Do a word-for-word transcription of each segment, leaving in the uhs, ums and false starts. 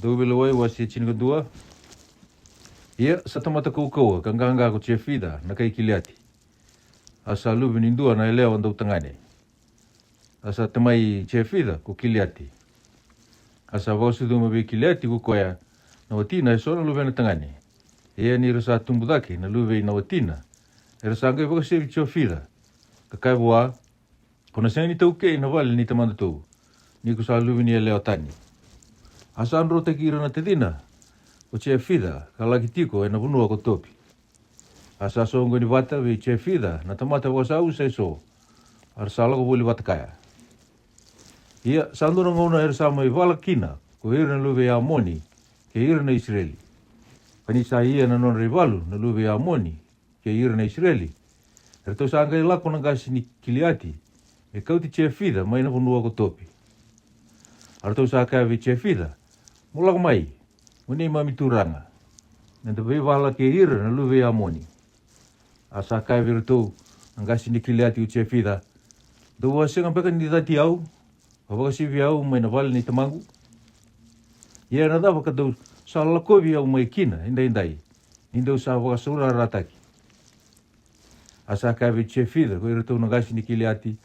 Dauveilewai wase tinikadua. Ia sa tamata kaukauwa ka qaqa ko Jefica na kai Kiliati, a sa luve ni dua na yalewa dautagane. A sa tamai Jefica ko Kiliati. A sa vakasucuma vei Kiliati ko koya na watina e so na luvena tagane. Ia ni ra sa tubu cake na luve i na watina, era sa qai vakasevi Jefica, ka kaya vua, ko na sega ni taukei na vale ni tamadatou, ni ko sa luve ni yalewa tani. A sa drotaki ira na tacina ko Jefica ka laki tiko e na vanua ko Topi. A sa soqoni vata vei Jefica na tamata vakasausa e so, a ra sa lako voli vata kaya. Ia sa dua na gauna era sa mai vala kina ko ira na luve i Amoni kei ira na Isireli. Ka ni sa ia na nodra ivalu na luve i Amoni kei ira na Isireli, eratou sa qai lako na qase ni Kiliati me kauti Jefica mai na vanua ko Topi. A ratou sa kaya vei Jefica, mo lako mai, mo neimami turaga, me da veivala kei ira na luve i Amoni. A sa kaya vei iratou na qase ni Kiliati ko Jefica, dou a sega beka ni cati au, ka vakasivi au mai na vale ni tamaqu? Ia na cava ka dou sa lakovi au mai kina edaidai, ni dou sa vakasaurarataki? A sa kaya vei Jefica ko iratou na qase ni Kiliati,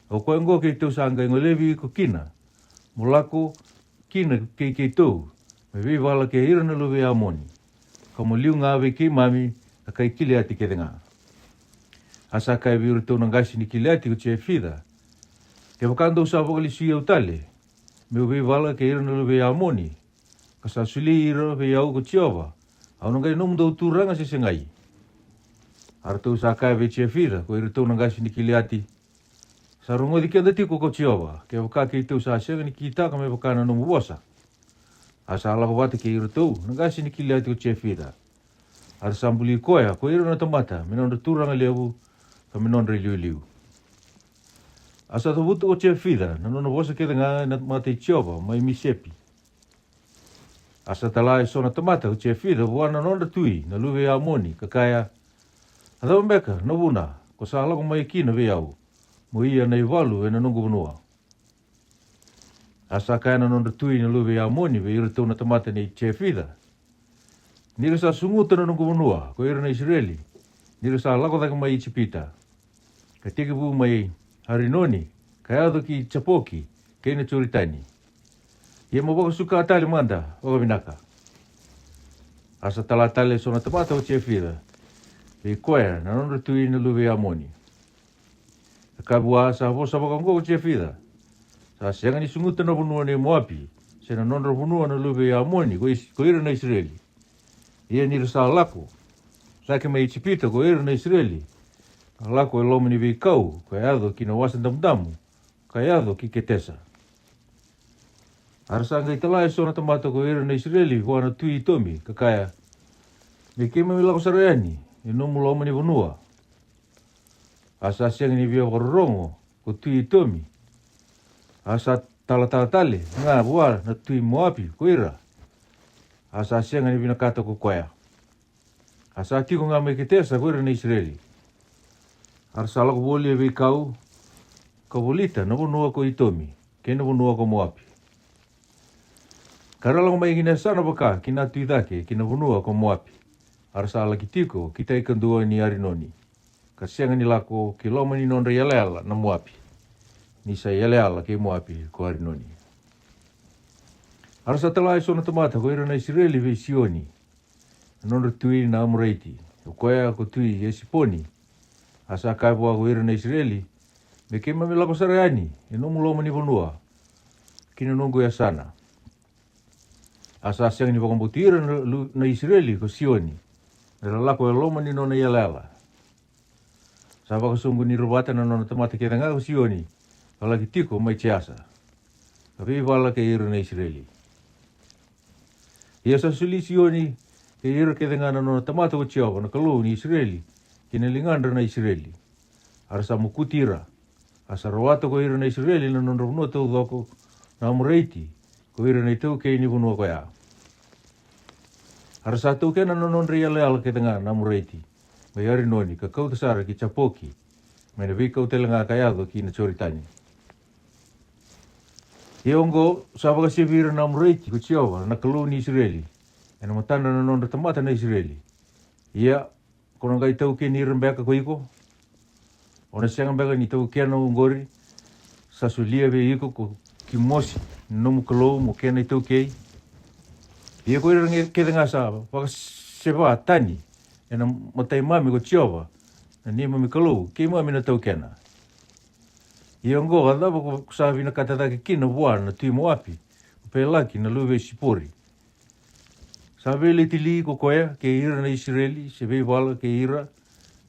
o koya oqo keitou sa qai golevi iko kina, mo lako kina kei keitou me veivala kei ira na luve i Amoni, ka mo liu ga vei keimami na kai Kiliati kece ga. A sa kaya vei iratou na qase ni Kiliati ko Jefica, kevaka dou sa vakalesui au tale me'u veivala kei ira na luve i Amoni, ka sa soli ira vei au ko Jiova, au na qai nomudou turaga se segai? A ratou sa kaya vei Jefica ko iratou na qase ni Kiliati, sa rogoci keda tiko ko Jiova kevaka keitou sa sega ni kitaka me vaka na nomu vosa. A sa lako vata kei iratou na qase ni Kiliati ko Jefica, a ra sa buli koya ko ira na tamata me nodra turaga levu, ka me nodra iliuliu. A sa cavuta ko Jefica na nona vosa kece ga e na mata i Jiova mai Misepi. A sa tala e so na tamata ko Jefica vua na nodra tui na luve i Amoni, ka kaya, a cava beka na vuna ko sa lako mai kina vei au, mo ia na ivalu e na noqu vanua? A sa kaya na nodra tui na luve i Amoni vei iratou na tamata nei Jefica, ni ra sa suguta na noqu vanua ko ira na Isireli, ni ra sa lako cake mai Ijipita, ka tekivu mai Arinoni ka yaco ki Japoki kei na Joritani. Ia mo vakasuka tale mada vakavinaka. A sa tala tale e so na tamata ko Jefica vei koya na nodra tui na luve i Amoni, ka kaya vua, sa vosa vaka oqo ko Jefica, sa sega ni suguta na vanua nei Moapi se na nodra vanua na luve i Amoni ko Is- ko ira na Isireli. Ia ni ra sa lako cake mai Ijipita ko ira na Isireli, ka lako e loma ni veikau ka yaco ki na Wasa Damudamu, ka yaco ki Ketesa. A ra sa qai tala e so na tamata ko ira na Isireli vua na tui Itomi, ka kaya, me keimami lako sara yani e nomu loma ni vanua. A sa sega ni via vakarorogo ko tui Itomi. A sa talatala tale ga vua na tui Moapi ko ira, a sa sega ni vinakata ko koya. A sa tiko ga mai Ketesa ko ira na Isireli. A ra sa lako voli e veikau, ka volita na vanua ko Itomi kei na vanua ko Moapi. Ka ra lako mai ki na yasana vaka ki na tu i cake ki na vanua ko Moapi. A ra sa laki tiko ki tai kadua ni Arinoni, ka sega ni lako ki loma ni nodra iyalayala na Moapi, ni sa iyalayala kei Moapi ko Arinoni. A ra sa tala e so na tamata ko ira na Isireli vei Sioni, na nodra tui na Amoraiti, o koya ko tui Esiponi. A sa kaya vua ko ira na Isireli, me keimami lako sara yani e nomu loma ni vanua ki na noqu yasana. A sa sega ni vakabauti ira na, lu- na Isireli ko Sioni, me ra lako e loma ni nona iyalayala. Sa vakasoqoni ira vata na nona tamata kece ga ko Sioni, ka laki tiko mai Jeasa, ka veivala kei ira na Isireli. Ia sa soli Sioni kei ira kece ga na nona tamata ko Jiova na Kalou ni Isireli ki na ligadra na Isireli. A ra sa mokuti ira. A sa rawata ko ira na Isireli na nodra vanua taucoko na Amoraiti, ko ira na itaukei ni vanua koya. A ra sa taukena na nodra iyalayala kece ga na Amoraiti mai Arinoni, ka kauta sara ki Japoki, mai na veikau tale ga ka yaco ki na Joritani. Ia oqo, sa vakasevi ira na Amoraiti ko Jiova na Kalou ni Isireli e na matadra na nodra tamata na Isireli. Ia ko na qai taukeni ira beka ko iko? O na sega beka ni taukena oqori sa solia vei iko ko Kimosi na nomu kalou mo kena itaukei? Ia ko ira kece ga sa vakaseva tani e na mataimami ko Jiova na neimami Kalou, keimami na taukena. Ia oqo, a cava ko sa vinakata cake kina vua na tui Moapi ko Pelaki na luve i Sipori? Sa veileti li ko koya kei ira na Isireli, se veivala kei ira,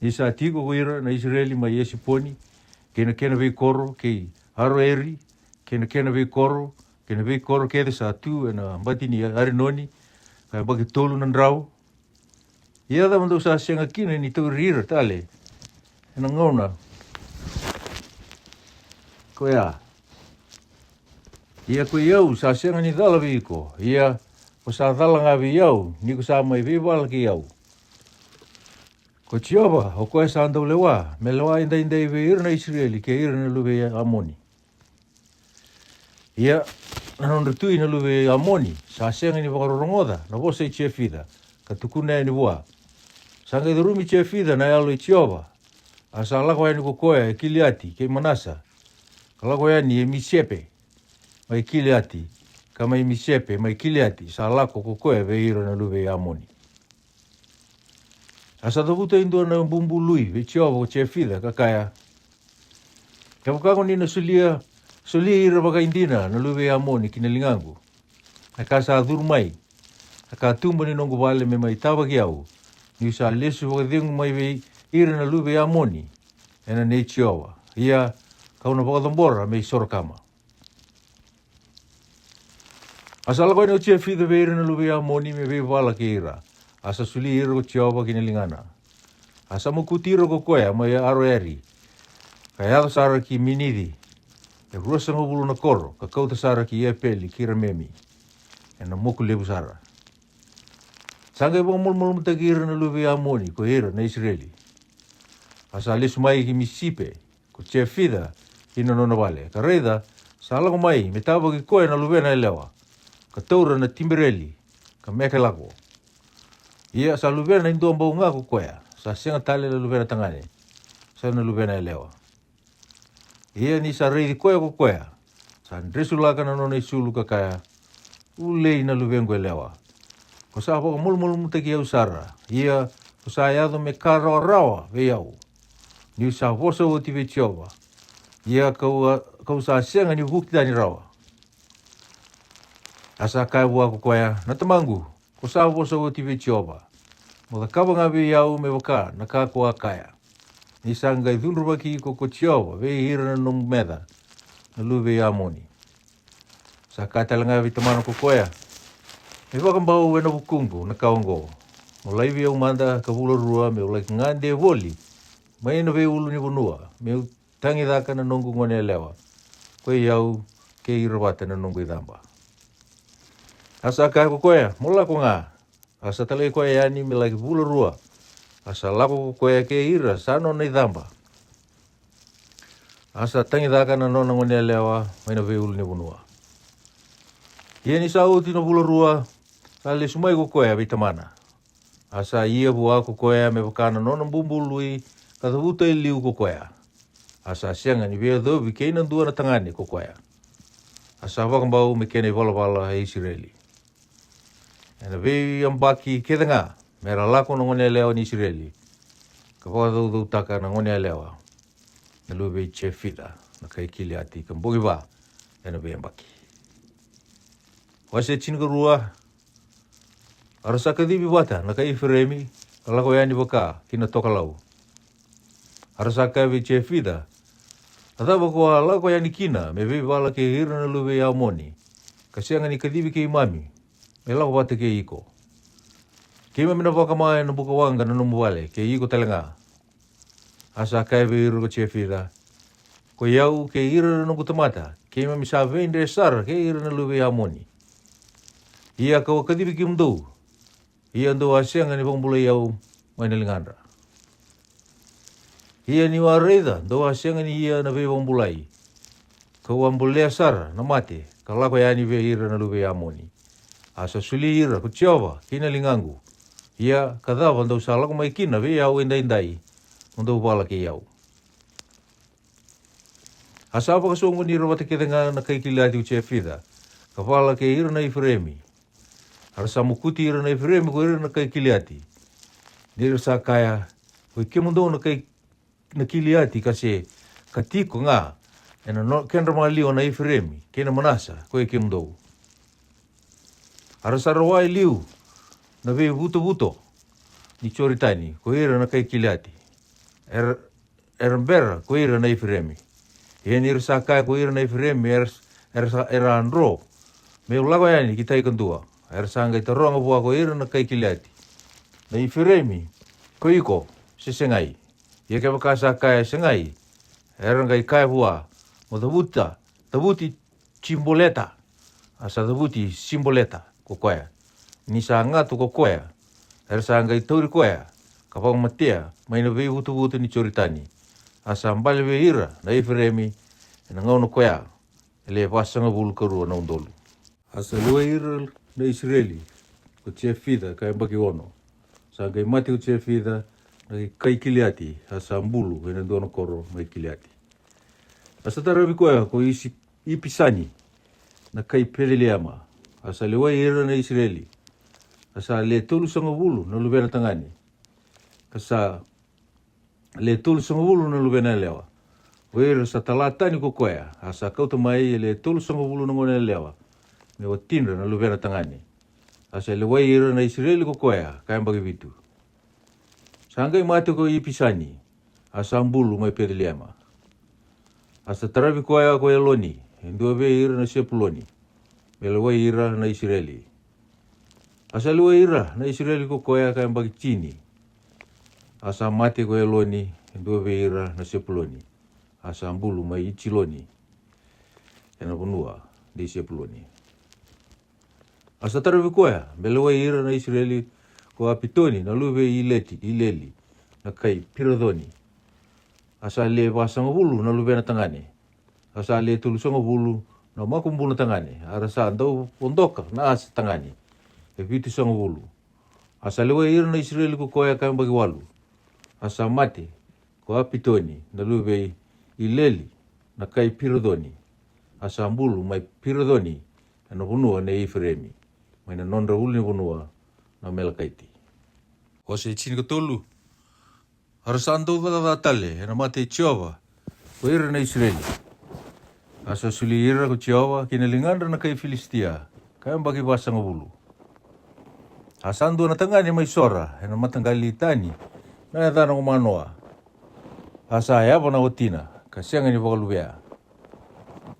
ni sa tiko ko ira na Isireli mai Esiponi kei na kena veikoro, kei Aroeri kei na kena veikoro, kei na veikoro kece sa tu e na bati ni Arinoni, ka yabaki tolu na drau? Ia cava dou sa sega kina ni tauri ira tale e na gauna ko ya? Ia ko i au sa sega ni cala vei iko, ia ko sa cala ga vei au ni ko sa mai veivala kei au. Ko Jiova o koya sa dau lewa me lewa edaidai vei ira na Isireli kei ira na luve i Amoni. Ia na nodra tui na luve i Amoni sa sega ni vakarorogoca na vosa i Jefica, ka tukuna yani vua. Sa qai curumi Jefica na Yalo i Jiova, a sa lako yani ko koya e Kiliati kei Manasa, ka lako yani e Misepe mai Kiliati, ka mai Misepe mai Kiliati sa lako ko koya vei ira na luve i Amoni. A sa cavuta e dua na bubului vei Jiova ko Jefica, ka kaya, kevaka ko ni na solia, solia ira vakaidina na luve i Amoni ki na ligaqu, na ka sa curu mai, na katuba ni noqu vale me mai tavaki au, niu sa lesu vakacegu mai vei ira na luve i Amoni, e na nei Jiova, ia ka'u na vakacabora me i soro kama. A sa lako yani ko Jefica vei ira na luve i Amoni me veivala kei ira, a sa soli ira ko Jiova ki na ligana. A sa mokuti ira ko koya mai Aroeri, ka yaco sara ki Minici, e ruasagavulu na koro, ka kauta sara ki Epeli ki Ramemi, e na moku levu sara. Sa qai vakamalumalumutaki ira na luve i Amoni ko ira na Isireli. A sa lesu mai ki Misipe ko Jefica ki na nona vale, ka raica, sa lako mai me tavaki koya na luvena yalewa, ka taura na tibereli, ka meke lako. Ia sa luvena e dua bau ga ko koya, sa sega tale na luvena tagane, sa na luvena yalewa. Ia ni sa raici koya ko koya, sa dresulaka na nona isulu, ka kaya, ulei na luvequ yalewa. Ko sa vakamalumalumutaki au sara, ia ko sa yaco me ka rawarawa vei au, niu sa vosa oti vei Jiova, ia ka'u, ka'u sa sega ni vuki tani rawa. A sa kaya vua ko koya, na tamaqu, ko sa vosa oti vei Jiova, mo cakava ga vei au me vaka na ka ko a kaya. Ni sa qai cudruvaki iko ko Jiova vei ira na nomu meca, na luve i Amoni. Sa kaya tale ga vei tamana ko koya, me vakabau e na vukuqu na ka oqo, mo laivi au mada ka vula rua me'u laki gade voli mai na veiulunivanua, me'u tagicaka na noqu gone yalewa, ko i au, kei ira vata na noqu icaba. A sa kaya ko koya, mo lako ga. A sa talai koya yani me laki vula rua. A sa lako ko koya kei ira sa nona icaba. A sa tagicaka na nona gone yalewa mai na veiulunivanua. Ia ni sa oti na vula rua, sa lesu mai ko koya vei tamana. A sa ia vua ko koya me vaka na nona bubului, ka cavuta e liu ko koya. A sa sega ni veiyacovi kei na dua na tagane ko koya. A sa vakabau me kena ivalavala e Isireli e na veiyabaki kece ga, me ra lako na gone yalewa ni Isireli, ka vakacaucautaka na gone yalewa na luve i Jefica na kai Kiliati, ka bogi va e na veiyabaki. Wase tinikarua. A ra sa kacivi vata na kai Ifireimi, ka lako yani vaka ki na tokalau. A ra sa kaya vei Jefica, a cava ko a lako yani kina me veivala kei ira na luve i Amoni, ka sega ni kacivi keimami me lako vata kei iko? Keimami na vakama e na buka waqa na nomu vale kei iko tale ga. A sa kaya vei ira ko Jefica, ko i au kei ira na noqu tamata, keimami sa veidre sara kei ira na luve i Amoni. Ia ka'u a kacivi kemudou, ia dou a sega ni vakabulai au mai na ligadra. Ia ni'u a raica dou a sega ni ia na veivakabulai, ka'u a bolea sara na mate ka lako yani vei ira na luve i Amoni. A sa soli ira ko Jiova ki na ligaqu. Ia ka cava dou sa lako mai kina vei au edaidai mo dou vala kei au? A sa vakasoqoni ira vata kece ga na kai Kiliati ko Jefica, ka vala kei ira na Ifireimi. A ra sa mokuti ira na Ifireimi ko ira na kai Kiliati, ni ra sa kaya, Ko i kemudou na kai na Kiliati ka se ka tiko ga e na no kedra maliwa na Ifireimi kei na Manasa, ko i kemudou. A ra sa rawa e liu na veivutovuto ni Joritani ko ira na kai Kiliati, era, era bera ko ira na Ifireimi. Ia ni ra sa kaya ko ira na Ifireimi, era, era, sa, era a dro me'u lako yani ki tai kadua, era sa qai taroga vua ko ira na kai Kiliati, Na Ifireimi ko iko, se segai? Ia kevaka sa kaya, Segai, era qai kaya vua, Mo cavuta, cavuti Jiboleta. A sa cavuti Jiboleta ko koya. Ni sa gato ko koya, era sa qai tauri koya ka vakamatea mai na veivutuvutu ni Joritani. A sa bale vei ira na Ifireimi e na gauna koya e le vasagavulu ka rua na udolu. A sa lewai ira na Isireli ko Jefica ka yabaki ono. Sa qai mate ko Jefica na kai Kiliati, a sa bulu e na dua na koro mai Kiliati. A sa taravi koya ko Isi-, Ipisani na kai Peceliema. A sa lewai ira na Isireli, a sa le tolusagavulu na luvena tagane, ka sa le tolusagavulu na luvena yalewa. O ira sa tala tani ko koya, a sa kauta mai e le tolusagavulu na gone yalewa me watidra na luvena tagane. A sa lewai ira na Isireli ko koya ka yabaki vitu. Sa qai mate ko Ipisani, a sa bulu mai Peceliema. A sa taravi koya ko Eloni, e dua vei ira na Sepuloni, me lewai ira na Isireli. A sa lewai ira na Isireli ko koya ka yabaki tini. A sa mate ko Eloni, e dua vei ira na Sepuloni, a sa bulu mai Ijiloni, e na vanua ni Sepuloni. A sa taravi koya me lewai ira na Isireli ko Apitoni na luve i Ileti, Ileli na kai Piroconi. A sa le vasagavulu na luvena tagane, a sa le tolusagavulu na makubuna tagane, a ra sa dau vodoka na asa tagane e vitusagavulu. A sa lewai ira na Isireli ko koya ka yabaki walu. A sa mate ko Apitoni na luve i Ileli na kai Piroconi, a sa bulu mai Piroconi, e na vanua nei Ifireimi, mai na nodra ulunivanua na Amelekaiti. Wase tinikatolu. A ra sa dau caka ca tale e na mata i Jiova ko ira na Isireli. A sa soli ira ko Jiova ki na ligadra na kai Filisitia ka yabaki vasagavulu. A sa dua na tagane mai Sora, e na mataqali i Tani, na yacana ko Manoa. A sa yava na watina ka sega ni vakaluvea.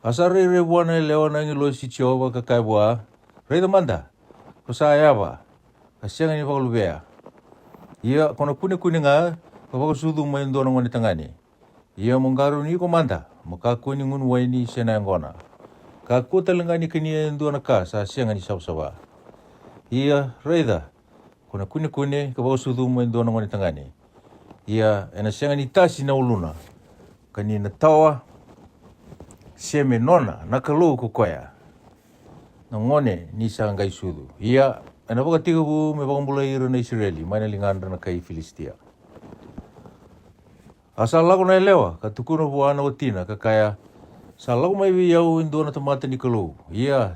A sa rairai vua na yalewa na agilosi i Jiova ka kaya vua, Raica mada, ko sa yava ka sega ni vakaluvea. Ia ko na kunekune ga ka vakasucuma e dua na gone tagane. Ia mo qarauni iko mada, mo kakua ni gunu waini se na yaqona. Kakua tale ga ni kania e dua na ka sa sega ni savasava. Ia raica, ko na kunekune ka vakasucuma e dua na gone tagane. Ia e na sega ni tasi na uluna, ka ni na tawa se me nona na Kalou ko koya na gone ni sa qai sucu. Ia e na vakatekivu me vakabulai ira na Isireli mai na ligadra na kai Filisitia. A sa lako na yalewa ka tukuna vua na watina ka kaya, Sa lako mai vei au e dua na tamata ni Kalou. Ia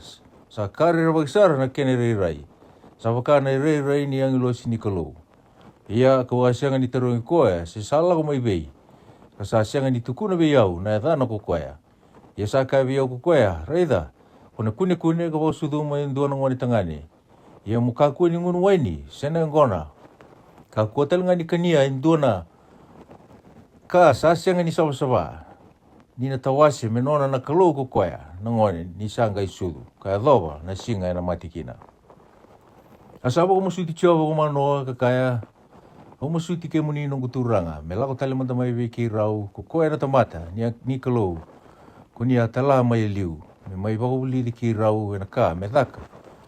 sa ka rerevaki sara na kena irairai, sa vaka na irairai ni agilosi ni Kalou. Ia ka'u a sega ni tarogi koya se sa lako mai vei, ka sa sega ni tukuna vei au na yacana ko koya. Ia sa kaya vei au ko koya, Raica, ko na kunekune ka vakasucuma e dua na gone tagane. Ia mo kakua ni gunu waini se na yaqona. Kakua tale ga ni kania e dua na ka sa sega ni savasava, ni na tawase me nona na Kalou ko koya na gone ni sa qai sucu ka yacova na siga e na mate kina. A sa vakamasuti Jiova ko Manoa ka kaya, Au masuti kemuni noqu turaga, me lako tale mada mai vei keirau ko koya na tamata ni, ni Kalou ko ni a tala mai e liu, me mai vakavulici keirau e na ka me caka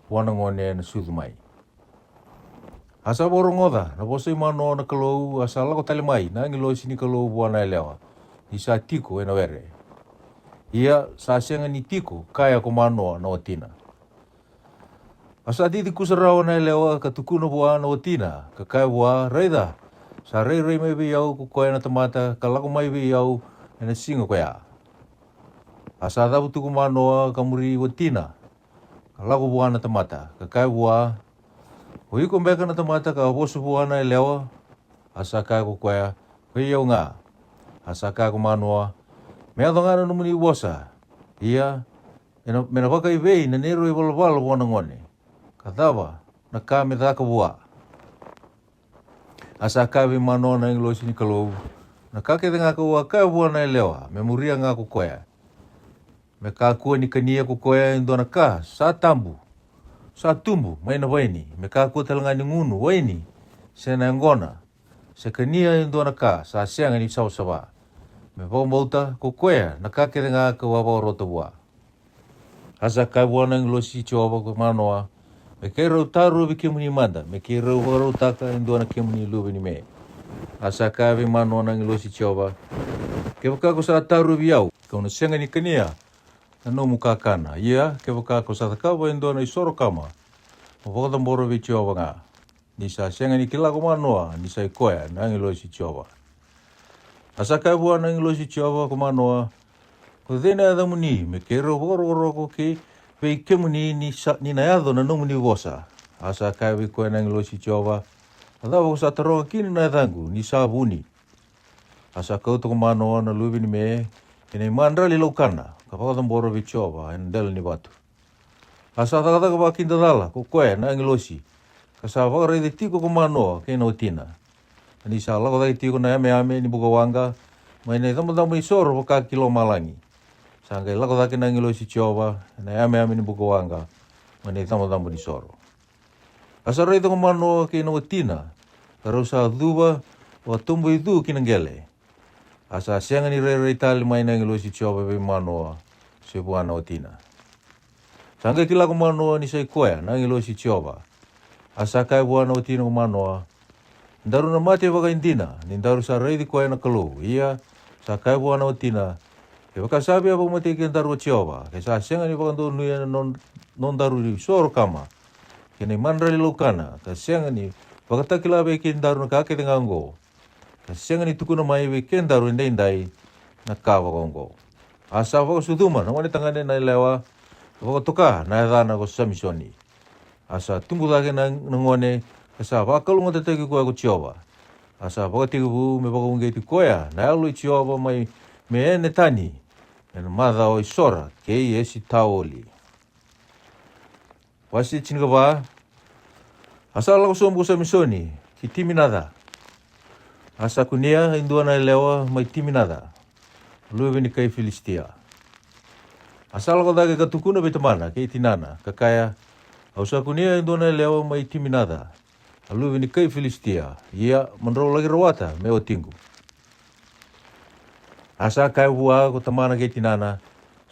vua na gone e na sucu mai. A sa vakarogoca na vosa i Manoa na Kalou, a sa lako tale mai na agilosi ni Kalou vua na yalewa ni sa tiko e na were. Ia sa sega ni tiko kaya ko Manoa na watina. A sa cici kusarawa na yalewa ka tukuna vua na watina, ka kaya vua, "Raica, sa rairai mai vei au ko koya na tamata ka lako mai vei au e na siga koya." A sa cavutu ko Manoa ka muri watina, ka lako vua na tamata, ka kaya vua, "O iko beka na tamata ka vosa vua na yalewa?" A sa kaya ko koya, "Koi au ga." A sa kaya ko Manoa, "Me yaco ga na nomuni vosa. Ia, e na, me na vakaivei na neirau ivalavala vua na gone? Ka cava na ka me caka vua?" A sa kaya vei Manoa na agilosi ni Kalou, "Na ka kece ga ka'u a kaya vua na yalewa, me muria ga ko koya. Me kakua ni kania ko koya e dua na ka sa tabu, sa tubu mai na vaini, me kakua tale ga ni gunu waini, se na yaqona, se kania e dua na ka sa sega ni savasava. Me vakabauta ko koya na ka kece ga ka'u a vakarota vua." A sa kaya vua na agilosi i Jiova ko Manoa, "Me keirau tarovi kemuni mada, me keirau vakarautaka e dua na kemuni luve ni me." A sa kaya vei Manoa na agilosi i Jiova, "Kevaka ko sa tarovi au, ka'u na sega ni kania na nomu kakana. Ia, kevaka ko sa cakava e dua na isoro kama, mo vakacabora vei Jiova ga." Ni sa sega ni kila ko Manoa ni sa i koya na agilosi i Jiova. A sa kaya vua na agilosi i Jiova ko Manoa, "Ko cei na yacamuni, me keirau vakarokoroko kei vei kemuni ni sa, ni na yaco na nomuni vosa?" A sa kaya vei koya na agilosi i Jiova, "A cava ko sa taroga kina na yacaqu ni sa vuni?" A sa kauta ko Manoa na luve ni me kei na imadrali laukana, ka vakacabora vei Jiova e na dela ni vatu. A sa cakacaka vakidacala ko koya na agilosi, ka sa vakaraici tiko ko Manoa kei na watina. A ni sa lako cake tiko na yameyame ni bukawaqa mai na icabocabo ni soro vaka ki lomalagi, sa qai lako cake na agilosi i Jiova e na yameyame ni bukawaqa mai na icabocabo ni soro. A sa raica ko Manoa kei na watina, ka rau sa cuva vakatoboicu ki na qele. A sa sega ni rairai tale mai na agilosi i Jiova vei Manoa, se vua na watina. Sa qai kila ko Manoa ni sa i koya na agilosi i Jiova. A sa kaya vua na watina ko Manoa, "Daru na mate vakaidina, ni daru sa raici koya na Kalou." Ia, sa kaya vua na watina, "Kevaka sa via vakamatei kedaru ko Jiova, ke sa sega ni vakadonuya na no-, nodaru isoro kama kei na imadrali laukana, ka sega ni vakatakila vei kedaru na ka kece ga oqo, ka sega ni tukuna mai vei kedaru edaidai na ka vakaoqo." A sa vakasucuma na gonetagane na yalewa, ka vakatoka na yacana ko Samisoni. A sa tubu cake na, na gone, ka sa vakalougatataki koya ko Jiova. A sa vakatekivu me vakauqeti koya na Yalo i Jiova mai Menetani e na macawa i Sora kei Esitaoli. Wase tinikava. A sa lako sobu ko Samisoni ki Timinaca. A sa kunea e dua na yalewa mai Timinaca, luve ni kai Filisitia. A sa lako cake ka tukuna vei tamana kei tinana, ka kaya, "Au sa kunea e dua na yalewa mai Timinaca, a luve ni kai Filisitia. Ia, mo drau laki rawata me watiqu." A sa kaya vua ko tamana kei tinana,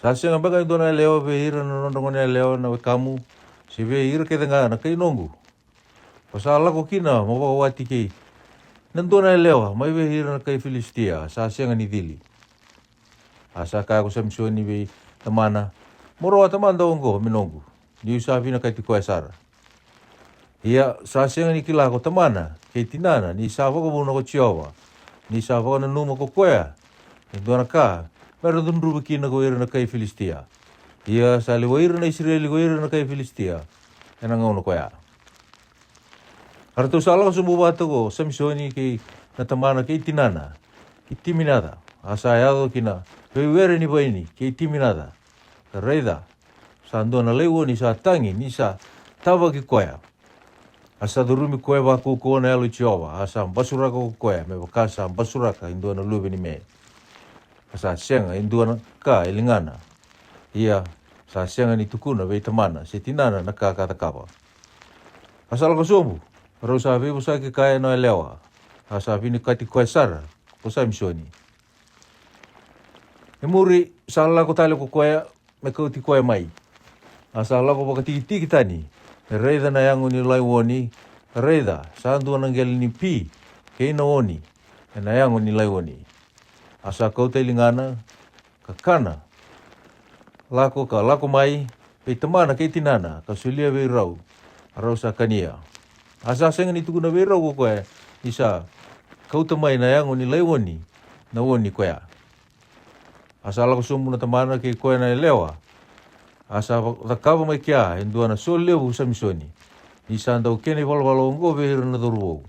"Sa sega beka e dua na yalewa vei ira na nodra gone yalewa na wekamu, se vei ira kece ga na kai noqu? Ko sa lako kina mo vakawati kei na dua na yalewa mai vei ira na kai Filisitia sa sega ni cili." A sa kaya ko Samisoni vei tamana, "Mo rawata mada oqo me noqu, niu sa vinakati koya sara." Ia, sa sega ni kila ko tamana kei tinana ni sa vakavuna ko Jiova, ni sa vakananuma ko koya e dua na ka me ra cudruvi kina ko ira na kai Filisitia. Ia, sa lewai ira na Isireli ko ira na kai Filisitia e na gauna koya. A ratou sa lako sobu vata ko Samisoni kei na tamana kei tinana ki Timinaca. A sa yaco ki na veiwere ni vaini kei Timinaca, ka raica, sa dua na laioni sa tagi ni sa tavaki koya. A sa curumi koya vakaukauwa na Yalo i Jiova, a sa basuraka ko koya me vaka sa basuraka e dua na luve ni me. A sa sega e dua na ka e ligana. Ia, sa sega ni tukuna vei tamana se tinana na ka ka cakava. A sa lako sobu, rau sa veivosaki kaya na yalewa, a sa vinakati koya sara ko Samisoni. E muri, sa lako tale ko koya me kauti koya mai. A sa lako vakatikitiki tani me raica na yago ni laioni, ka raica, sa dua na qele ni pi kei na oni e na yago ni laioni. A sa kauta e ligana, ka kana, Lako ka lako mai vei tamana kei tinana ka solia vei rau, a rau sa kania. A sa sega ni tukuna vei rau ko koya ni sa kauta mai na yago ni laioni na oni koya. A sa lako sobu na tamana kei koya na yalewa, a sa cakava mai kea e dua na so levu ko Samisoni, ni sa dau kena ivalavala oqo vei ira na cauravou.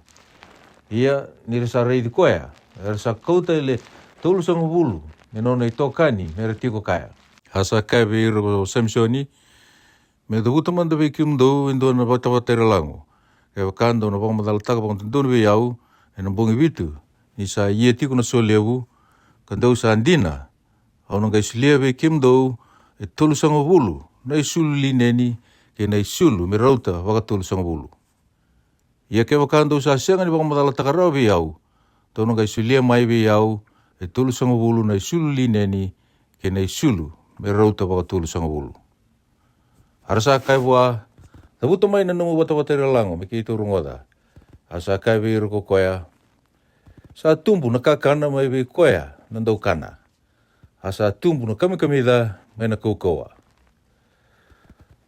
Ia ni ra sa raici koya, era sa kauta e le tolusagavulu me nona itokani me ra tiko kaya. A sa kaya vei ira ko Samisoni, me cavuta mada vei kemudou e dua na vatavata era lago, kevaka dou na vakamacalataka vakadodonu vei au e na bogi vitu, ni sa ia tiko na so levu, ka dou sa dina, au na qai solia vei kemudou e tolusagavulu na isulu lineni kei na isulu me rauta vakatolusagavulu. Ia kevaka dou sa sega ni vakamacalataka rawa vei au, dou na qai solia mai vei au e tolusagavulu na isulu lineni kei na isulu me rauta vakatolusagavulu. A ra sa kaya vua, cavuta mai na nomu vatavata era lago me keitou rogoca. A sa kaya vei ira ko koya, sa tubu na kakana mai vei koya na daukana, a sa tubu na kamikamica mai na kaukauwa.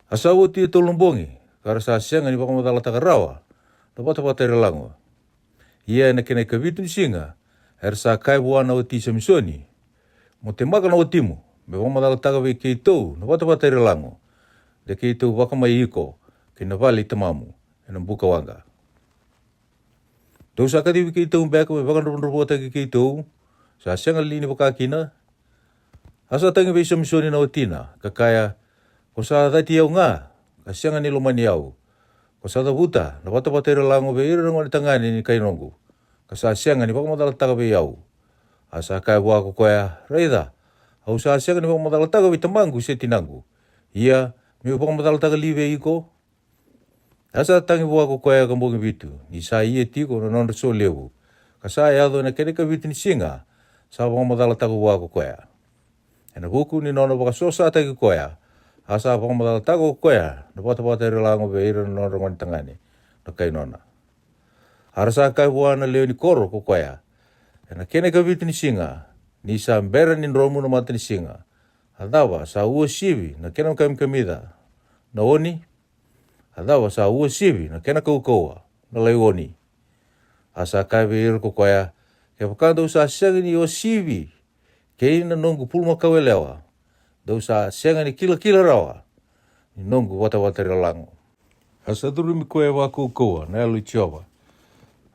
A sa oti e tolu na bogi ka ra sa sega ni vakamacalataka rawa na vatavata era lago. Ia e na kena ikavitu ni siga era sa kaya vua na wati Samisoni, mo temaka na watimu me vakamacalataka vei keitou na vatavata era lago, de keitou vakamai iko ki na vale i tamamu e na buka waqa. Dou sa kacivi keitou beka me vakadravudravutaki keitou, sa sega li ni vaka kina? A sa tagi vei Samisoni na watina ka kaya, ko sa cati au ga ka sega ni lomani au. Ko sa cavuta na vatavata era lago vei ira na gone tagane ni kai noqu, ka sa sega ni vakamacalataka vei au. A sa kaya vua ko koya, raica, au sa sega ni vakamacalataka vei tamaqu se tinaqu, ia meu vakamacalataka li vei iko? A sa tagi vua ko koya ka bogi vitu ni sa ia tiko na nodra so levu, ka sa yaco e na kena ikavitu ni siga sa vakamacalataka vua ko koya. E na vuku ni nona vakasosataki koya, a sa vakamacalataka ko koya na vatavata era lago vei ira na nodra gone tagane na kai nona. A ra sa kaya vua na lewe ni koro ko koya, e na kena ikavitu ni siga, ni sa bera ni dromu na mata ni siga, a cava sa uasivi na kena kamikamica na oni? A cava sa uasivi na kena kaukauwa na laioni? A sa kaya vei ira ko koya, kevaka dou sa sega ni uasivi kei na noqu pulumakau yalewa, dou sa sega ni kilakila rawa ni noqu vatavata era lago. A sa curumi koya vakaukauwa na Yalo i Jiova.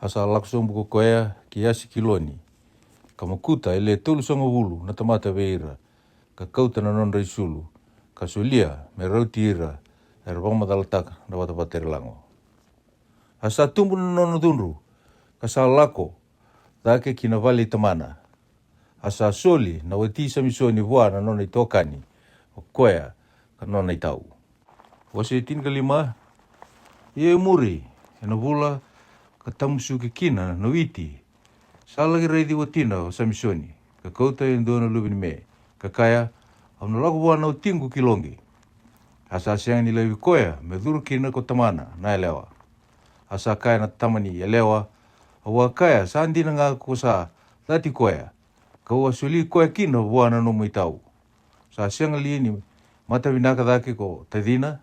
A sa lako sobu ko koya ki Asikiloni, ka makuta e le tolusagavulu na tamata vei ira, ka kauta na nodra isulu, ka solia me rauti ira era vakamacalataka na vatavata era lago. A sa tubu na nona cudru, ka sa lako cake ki na vale i tamana. A sa soli na wati Samisoni vua na nona itokani, o koya ka nona itau. Wase tinikalima. Ia e muri e na vula ka tamusuki kina na witi, sa laki raici watina o Samisoni, ka kauta e dua na luve ni me, ka kaya, au na lako vua na watiqu ki loqi. A sa sega ni laivi koya me curu kina ko tamana na yalewa. A sa kaya na tama ni yalewa, au a kaya sa dina ga ko sa cati koya, kau a soli koya kina vua na nomu itau. Sa sega li ni matavinaka cake ko tacina,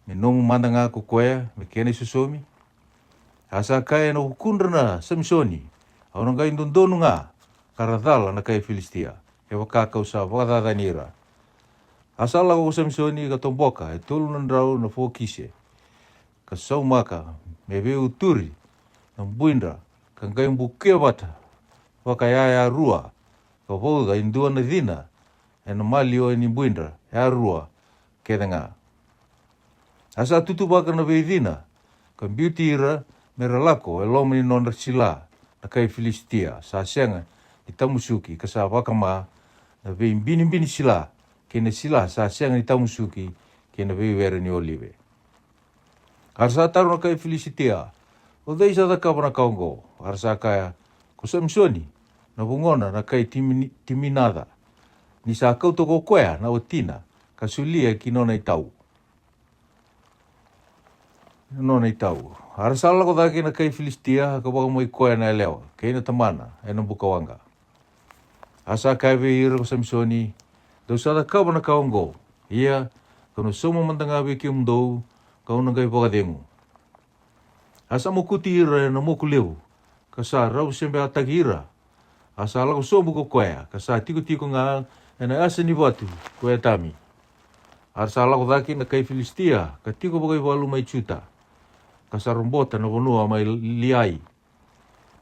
me nomu mada ga ko koya me kena isosomi? A sa kaya e na vukudra na Samisoni, au na qai dodonu ga ka ra cala na kai Filisitia, kevaka kau sa vakacacani ira. A sa lako ko Samisoni ka toboka e tolu na drau na fokise, ka saumaka me veiuturi na buidra, ka qai bukia vata vakayayarua, ka vauca e dua na cina e na maliwa ni buidra yarua kece ga. A sa tutuvaka na veicina, ka biuti ira me ra lako e loma ni nodra sila na kai Filisitia sa sega ni tamusuki, ka sa vakama na veibinibini sila kei na sila sa sega ni tamusuki kei na veiwere ni olive. A ra sa taro na kai Filisitia, o cei sa cakava na ka oqo? A ra sa kaya, ko Samisoni, na vugona na kai Timi-, Timinaca, ni sa kauta ko koya na watina ka solia ki nona itau. Nona itau. A ra sa lako cake na kai Filisitia ka vakamai koya na yalewa kei na tamana e na buka waqa. A sa kaya vei ira ko Samisoni, Dou sa cakava na ka oqo, ia ka'u na sauma mada ga vei kemudou, ka'u na qai vakacegu. A sa mokuti ira e na moku levu, ka sa rau sebeataki ira. A sa lako sobu ko koya, ka sa tikotiko ga e na yasa ni vatu ko Etami. A ra sa lako cake na kai Filisitia, ka tiko vakaivalu mai Juta, ka sa robota na vanua mai Liai.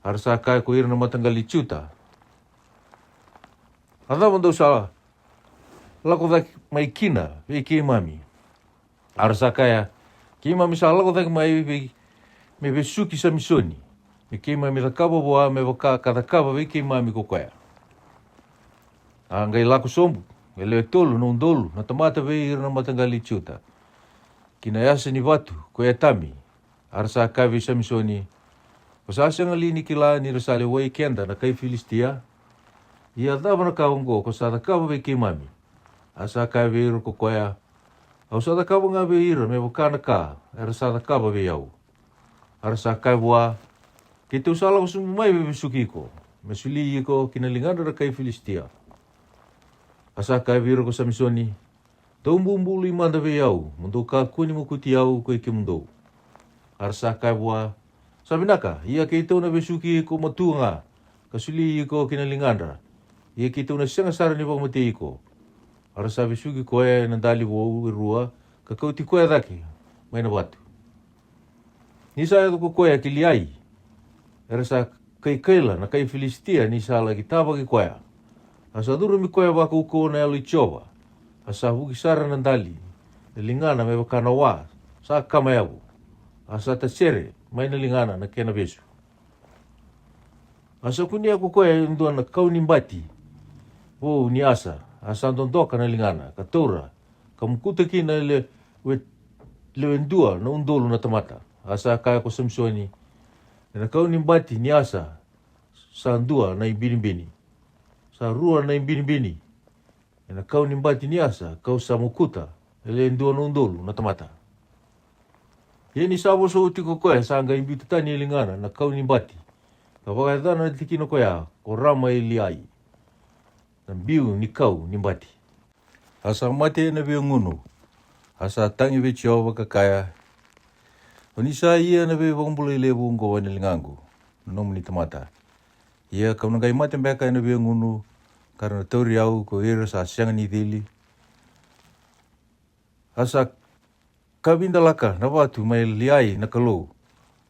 A ra sa kaya ko ira na mataqali i Juta, A cava dou sa lako cake mai kina vei keimami? A ra sa kaya, Keimami sa lako cake mai vei, me vesuki Samisoni, me keimami cakava vua me vaka ka cakava vei keimami ko koya. A qai lako sobu e lewe tolu na udolu na tamata vei ira na mataqali i Juta, ki na yasa ni vatu ko Etami. A ra sa kaya vei Samisoni, Ko sa sega li ni kila ni ra sa lewai keda na kai Filisitia? Ia cava na ka oqo ko sa cakava vei keimami? A sa kaya vei ira ko koya, Au sa cakava ga vei ira me vaka na ka era sa cakava vei au. A ra sa kaya vua, Keitou sa lako sobu mai me vesuki iko, me soli iko ki na ligadra na kai Filisitia. A sa kaya vei ira ko Samisoni, Dou bubului mada vei au, mo dou kakua ni mokuti au ko i kemudou. A ra sa kaya vua, Sa vinaka, ia keitou na vesuki iko matua ga, ka soli iko ki na ligadra, ia keitou na sega sara ni vakamatei iko. A ra sa vesuki koya e na dali vou e rua, ka kauti koya cake mai na vatu. Ni sa yaco ko koya ki Liai, era sa kaikaila na kai Filisitia ni sa laki tavaki koya. A sa curumi koya vakaukauwa na Yalo i Jiova, a sa vuki sara na dali e ligana me vaka na wa sa kama yavu, a sa tasere mai na ligana na kena vesu. A sa kunea ko koya e dua na kau ni bati vou ni Asa, a sa dodoka na ligana, ka taura, ka mokuta kina e lewe, lewe dua na udolu na tamata. A sa kaya ko Samisoni, E na kau ni bati ni Asa sa dua na ibinibini, sa rua na ibinibini. E na kau ni bati ni Asa ka'u sa mokuta e lewe dua na udolu na tamata. Ia ni sa vosa oti ko koya, sa qai biuta tani e ligana na kau ni bati, ka vakayacana na tikina koya ko Rama i Liai, na biu ni kau ni bati. A sa mate e na veigunu, a sa tagi vei Jiova ka kaya, O ni sa ia na veivakabulai levu oqo e na ligaqu, na nomuni tamata. Ia ka'u na qai mate beka e na veigunu, ka ra na tauri au ko ira sa sega ni cili? A sa kavidalaka na vatu mai Liai na Kalou,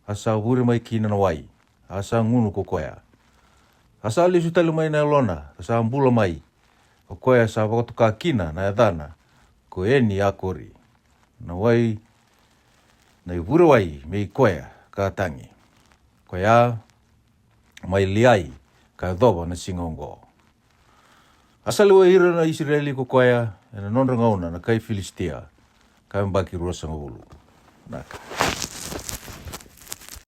a sa vure mai kina na wai, a sa gunu ko koya. A sa lesu tale mai na yalona, ka sa bula mai, o koya sa vakatoka kina na yacana ko Eni Akori, na wai, na ivurewai mei koya ka tagi, koya mai Liai, ka yacova na siga oqo. A sa lewai ira na Isireli ko koya e na nodra gauna na kai Filisitia, ka yabaki ruasagavulu. Naka.